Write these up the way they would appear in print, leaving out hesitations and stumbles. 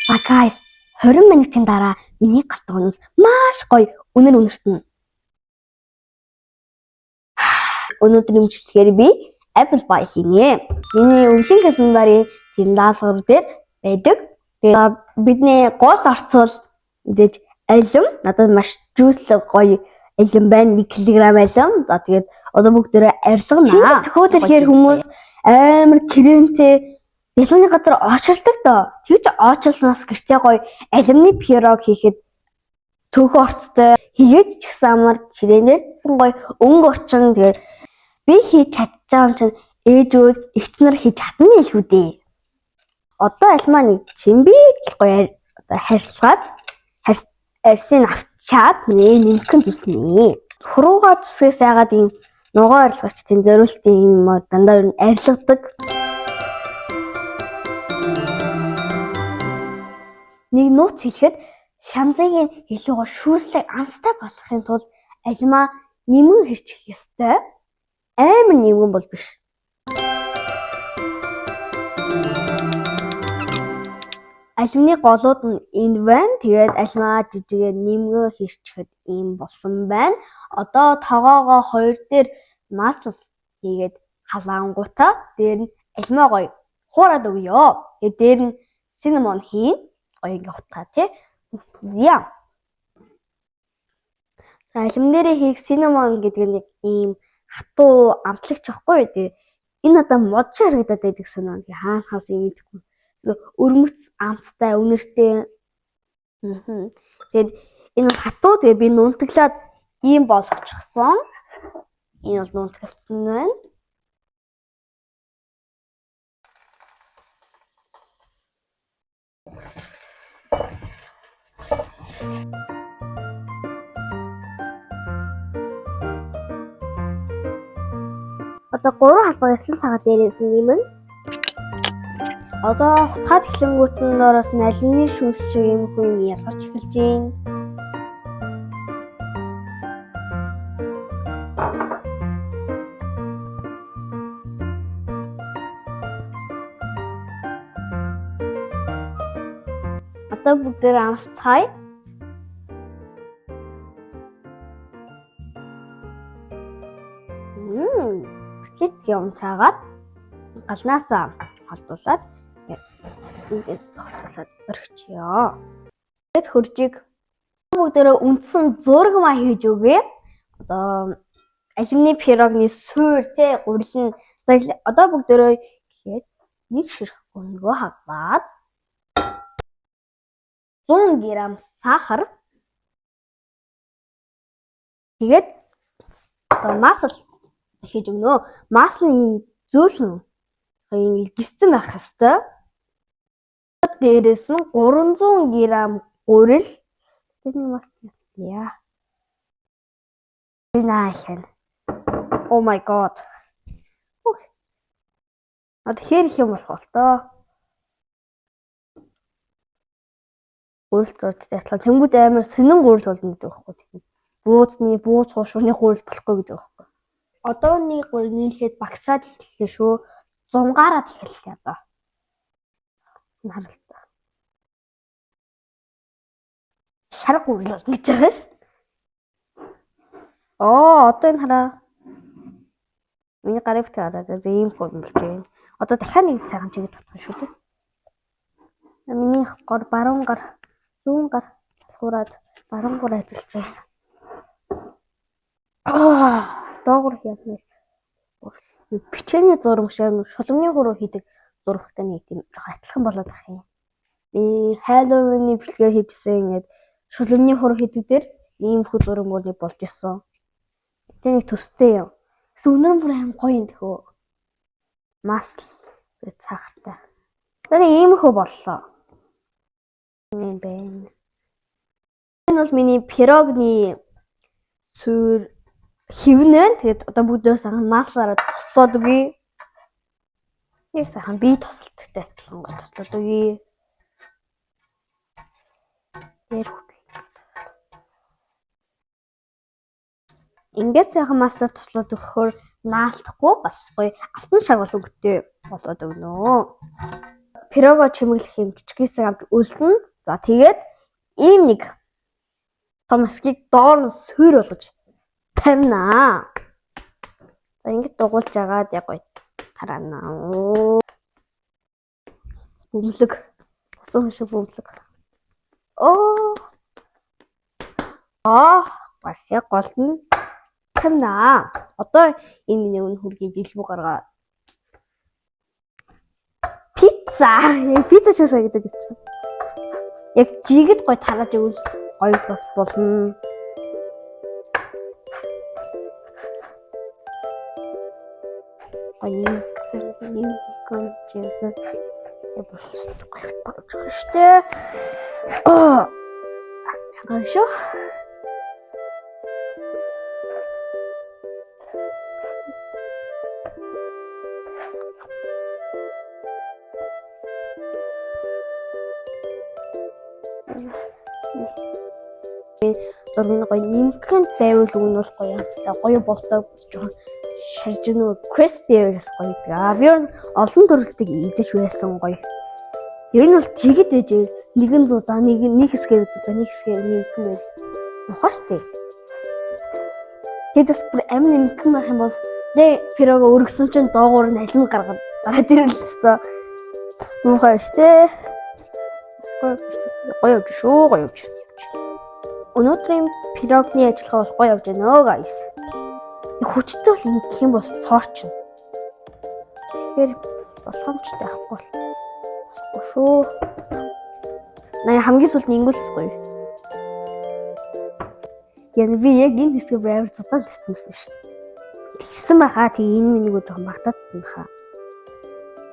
За guys, 20 минутын дараа миний галтгооноос маш гоё үнэр үнэртэнэ. Өнөөдрийн бичлэгээр би apple pie хийнэ. Миний өвлийн календарын тийм даалгавар дээр байдаг. Тэгээд бидний гол орцол мэдээж алим. Надад маш жүүслэг гоё алим байна. 1 кг алим. За тэгээд одоо бүгдээрээ арилгана. Шинэ төхөөд ирэхээр хүмүүс амар кремтэй бялууны газар оочилдог доо. Тэгж оочилснаас гэртээ гоё алимны пирог хийхэд цөөхөн орцтой хийгээд ч гэсэн амар чирээнээр цэсэн гоё өнгө орчин. Тэгээд би хийж чадж байгаа юм чинь ээжүүд эгч нар хийж чадна илүү дээ. Одоо альмаа нэг чимбиг л гоё одоо харьцгаад арьсыг авчаад нэмхэн зүснэ. Хурууга зүсгээс айгаад ийм ногоо арилгагч тийм зориултын юм дандаа ер нь арилгадаг. Нэг нууц хэлэхэд шанзыг илүү гоо шүүслэг амттай болгохын тулд алимаа нэмгэн хэрчих ёстой. Амар нэмгэн бол биш. Алимны голууд нь энд байна. Тэгээд алимаа жижигээр нэмгэн хэрчихэд ийм болсон байна. Одоо тогоогоо хоёр дээр масл хийгээд халаангуудаа дээр нь алимаа гоё хуураад өгье. Тэгээд дээр нь cinnamon хийн. Гоё ингээ хутгаа тий. Зя. За алим дээрээ хийх cinnamon гэдэг нэг ийм хатуу амтлагч байхгүй юу? Тэгээ энэ одоо мод харагдаад байдаг санаа. Тэгээ хаана хаас юм мэдэхгүй. Өрмөц амттай үнэртэй. Тэгээд энэ бол хатуу. Тэгээ би нунтаглаад ийм болгочихсон. Энэ бол нунтаглалцсан байна. Одоо 3 халбаг эсэн сага дээрээс нэмэн. Одоо хутгаад эхлэнгүүт нь доороос нь алимны шүүс шиг юм хүн юм ялгарч эхэлж байна. Одоо бүгдээр амсцгаая. Бэлэт юм таагаад галнаасаа холдуулаад эндээс холдуулаад орхиё. Тэгэд хөржийг бүгдээрээ үндсэн зураг маа хийж өгье. Одоо алимны пирогны суур те гурил нь одоо бүгдээрээ гэхэд нэг ширхэг өнгөө хаглаад 100 г сахар тэгээд одоо масл хийж өгнө. Масл нь ийм зөөлхөн ийм гисцэн байх ёстой. Дээрээс нь 300 г гурил тэрний масл яа. Наа хэн. Oh my god. Одоо хэр их юм болох бол тоо. Гурил зурдтай адилхан. Тэнгүүд амар сонин гурил болно гэдэг байхгүй тийм. Бууцны, бууц хуушууны гурил болохгүй гэдэг байхгүй. Одоо нэг гурил нийлэхэд багсаад эхэллээ шүү. Зунгаараад эхэллээ одоо. Харалта. Шар гурил болно гэж байгаа шүү. Оо, одоо энэ хараа. Миний гарыг битгий хараад ийм гурил болж байна. Одоо дахиад нэг сайхан чигээр татах шүү дээ. Миний гор баруун гар, зүүн гар салхуураад баруун гар ажиллаж байна. Аа, доогуур явна. Бичээний зураг шиг шулмны хуруу хийдэг зурагтай нэг тийм жоохон адилхан болоод ах юм. Би Halloween-ы бичлэгээр хийжсэн ингээд шулмны хуруу хийдэг дээр ийм хүү зураг муулыг болж исэн. Тэ нэг төстэй юм. Гэсэн өнөр бүр аим гоё юм тэхөө. Масл гэж цаахартай. Тэр иймэрхүү боллоо. Юм байна. Энэ бол миний пирогны суур хэвнэ. Тэгээд одоо бүгдээ сайхан маслаараа туслаад өгье. Яг сайхан бие тусалттай адилхан гол туслаад өгье. Дээр хүртэл. Ингээд сайхан маслаар туслаад өгөхөөр наалтахгүй бас гоё алтан шар бол өнгөтэй болоод өгнө. Пирого чимэглэх юм жижиг хэсэг авч өлдөнө. За тэгээд ийм нэг том хэсгийг доор нь сүйр болгож тавина. За ингэж дугуулж агаад яг гоё тараана. Бөмбөлөг. Усан шиг бөмбөлөг. Оо. Аа, гоё. Яг голд нь тавина. Одоо энэ миний үн хүргийг дэлбүү гаргаа. Пицца. Пицца шиг санагдаж явчихсан. Яг жигэд гоё тарааж ивэл гоё бас болно. Гоё юм гонжээ. Яг болсон гоё болж байгаа шүү дээ. Аа. Ас чанга шүү. Зургийн гоё нэмхэн байвал үг нь бол гоё амттай гоё болтой жоохон шарж нөө crispy байвал бас гоё гэдэг. Аа би олон төрөлтөг идэж байсан гоё. Ер нь бол жигэд ээж нэгэн зүү за нэг нэг хэсгээр зүү за нэг хэсгээр нэмхэн байл. Ухаа штэ. Тэд бас бүр амин нэмхэн байх юм бол нэ пирого өргөсөн чинь доогуур нь алин гаргана. Гараад ирэл өстой. Муухай штэ. Гоё гоё явж шүү гоё явж. Өнөөдрийн пирогны ажиллагаа бол гоё явж байна өө guys. Хүчтэй бол ингэх юм бол цоорчно. Тэгэхээр болгоомжтой байхгүй бол болохгүй шүү. Наа хамгийн сүүлд нь ингэвэл гоё. Яг би яг энэ хэсгээ бүр амар зудаан тавьсан байсан шүү дээ. Тэгсэн байхаа тэг энэ миний жоохон багтаадсан байхаа.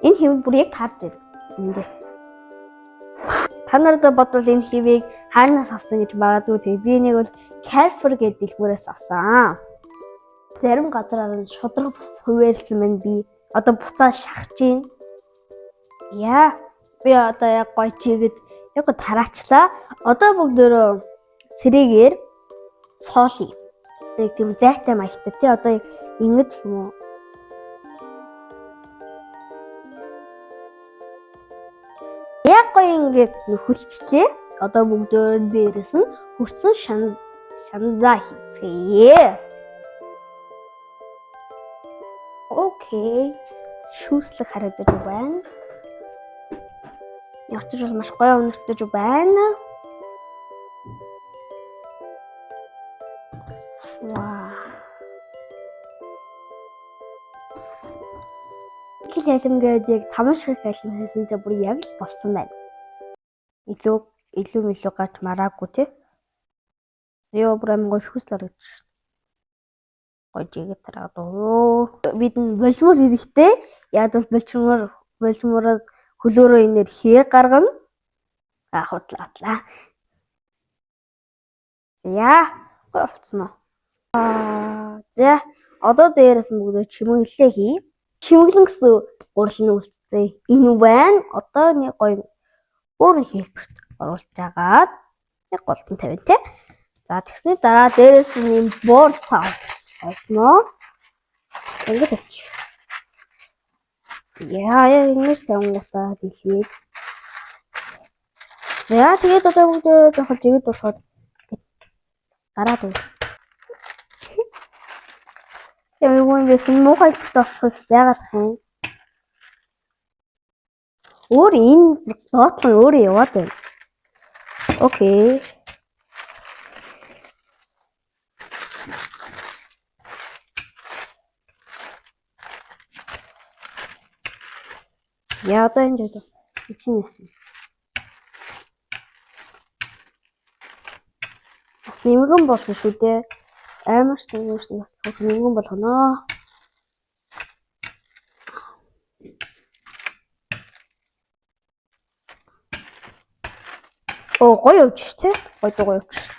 Энэ хэв бүр яг таарч байна. Эндээ. Та нар бодвол энэ хэвийг хаанаас авсан гэж магадгүй. Тэгээ би нэг бол Carrefour гэдэг дэлгүүрээс авсан. Зарим газраар нь шудраг бус хувиалсан байна би. Одоо буцаа шахаж гин. Яа. Би одоо яг гоё чигэд яг го тараачлаа. Одоо бүгдөө сэрээгээр цоолъё. Яг тийм зайтай маягтай тий. Одоо ингэж юм уу? Яг гоё ингэж нөхөлчлээ. Одоо бүгдөө дээрээс нь хөрсөн шанзаа хийцгээе. Окей. Шүүслэг харагдаж байна. Явчих бол маш гоё үнэртэж байна. Вау. Хэл алим гээд яг 5 шиг алим хийсэн чинь бүр яг л болсон байна. Илүү мэлүү гарч мараагүй тий. Йоо бүр амин гоё шүүс харагдаж байна. Гоё жигээ тараад оо. Бид нь болжмор хэрэгтэй. Яг бол болжмороо хөлөөрөө энээр хээ гаргана. Аа худлаа. За гоё болцсон уу? Аа за одоо дээрээс нь бүгдээ чимэглэлээ хий. Чимэглэн гэсэн гурал нь үлдсэн. Энэ байна. Одоо нэг гоё өөр хэлбэрт оруулж агаад яг голдон тавина те. За тэгсний дараа дээрээс нь юм буур цаас олсноо. Ингэж тавьчих. Яа яа ингэж тавингуудаа дэлхийд. За тэгээд одоо бүгдээ жоохон жигэд болоход дараад үл. Ямар юм бэ? Муухай хэлбэрт орчихыг яагаад гэх юм? Өөр энэ доотлон өөрөө яваад байна. Окей. Я одоо энэ жоо чинь нэсэн. Бас нэмгэн болно шүү дээ. Амар ч нэмгэн бас нэмгэн болгоно. Оо гоё явж ш тэ. Гоё гоё явж ш.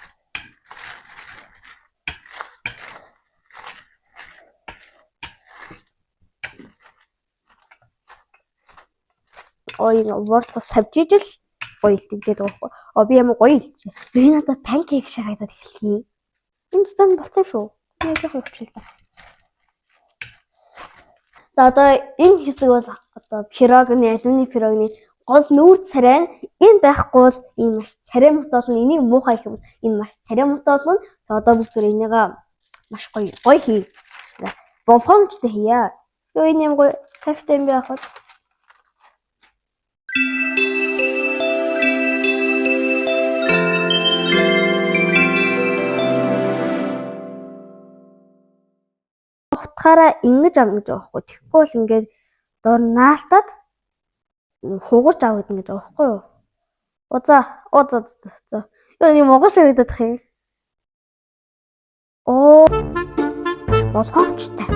Ой ворцос тавьж ижил гоё илтгэдэг байгаа байхгүй. Оо би ямар гоё илчээ. Би надад панкейк шиг харагдаад эхэлх юм. Энэ зэн болцсон шүү. Би яг явчихлаа л да. За одоо энэ хэсэг бол одоо пирогны, алюминий пирогны Гол нүүр царай нь энэ байхгүй бол энэ маш царай муутай болно. Энийг муухай гэх юм бол энэ маш царай муутай болно. Тэгээ одоо бүгд энийг маш гоё гоё хий. Болгоомжтой хийе. Тэгээ энэ юм гоё кайфтай юм бэ яах вэ? Утгаараа ингэж авна гэж байгаа байхгүй. Тэгэхгүй бол ингээд доор наалтаад хугарч авагдана гэж байгаа байхгүй юу? Оо за оо за за. Юу нэг могоо шиг харагдах юм. Оо болгоомжтой.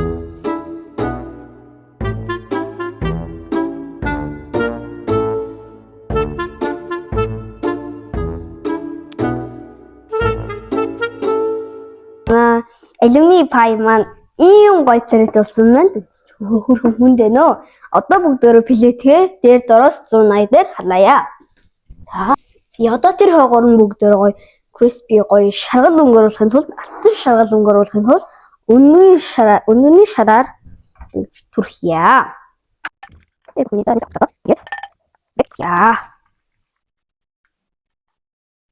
Алюминий pie маань ийм гоё царайтай болсон байна. Хөрхөн хүнд байна оо. Одоо бүгдөө plate гээ дээр дороос 180 дээр халаая. За. Одоо тэр хойгоор нь бүгдөө гоё crispy гоё шаргал өнгөөр болохын тулд алтан шаргал өнгөөр болохын тулд өнөний шараар түрхье. Яа.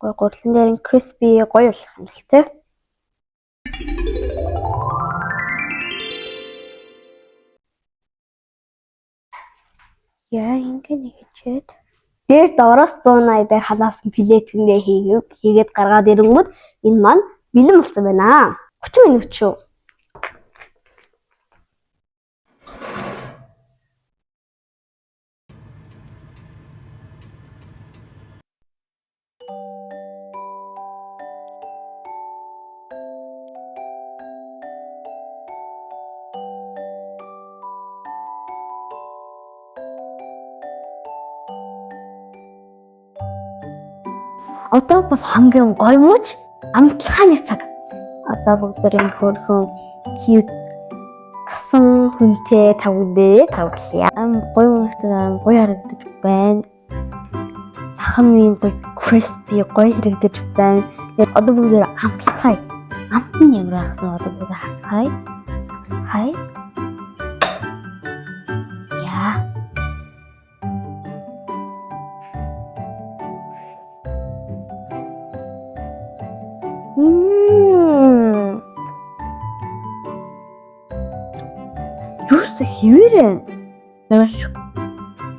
Гоё гурлан дээр нь crispy гоё болох юм л тээ. Яа ингэ нэг хичээд дээр доороос 180 дээр халаасан plate эндээ хийгээд гаргаад ирэнгүүт энэ маань бэлэн болсон байна. 30 минут шүү. Одоо бол хамгийн гоё мөч амтлагын цаг. Одоо бүгд энэ хөөрхөн cute гасан хүнтэй тавгдээ тавглая. Ам гоё мөчтэй ам гоё харагдаж байна. Зах нь ийм гоё crispy гоё харагдаж байна. Тэгээд одоо бүгд амтлагай. Амт нь ямар байх нь одоо бүгд харцгаая. Амтлагай. Яа. Юус хэвээрээ маш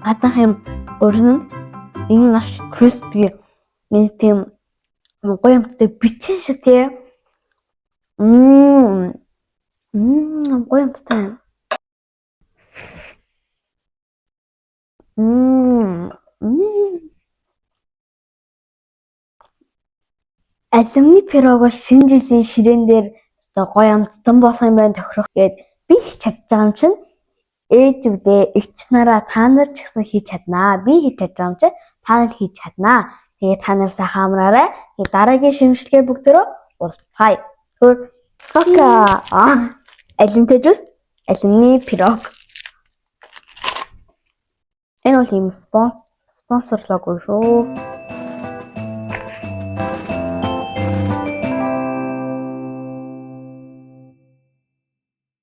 гадаах юм уран энэ маш crispy нэг тийм гоё юмтай бичэн шиг тий. Гоё юмтай. Алюминий пирог бол шинэ жилийн ширээн дээр өстой гоё амттан болох юм байна тохирох гээд би хийж чадж байгаа юм чинь ээжүүдээ эгч нараа та нар ч гэсэн хийж чаднаа. Би хийж чадж байгаа юм чинь та нар хийж чаднаа. Тэгээ та нар сайхан амраарай. Тэгээ дараагийн шимшилгээ бүгдөө уулзцаая. Хөр пока. Алимтай жуус, алюминий пирог. Энэ бол ийм спонсорлоогүй шүү.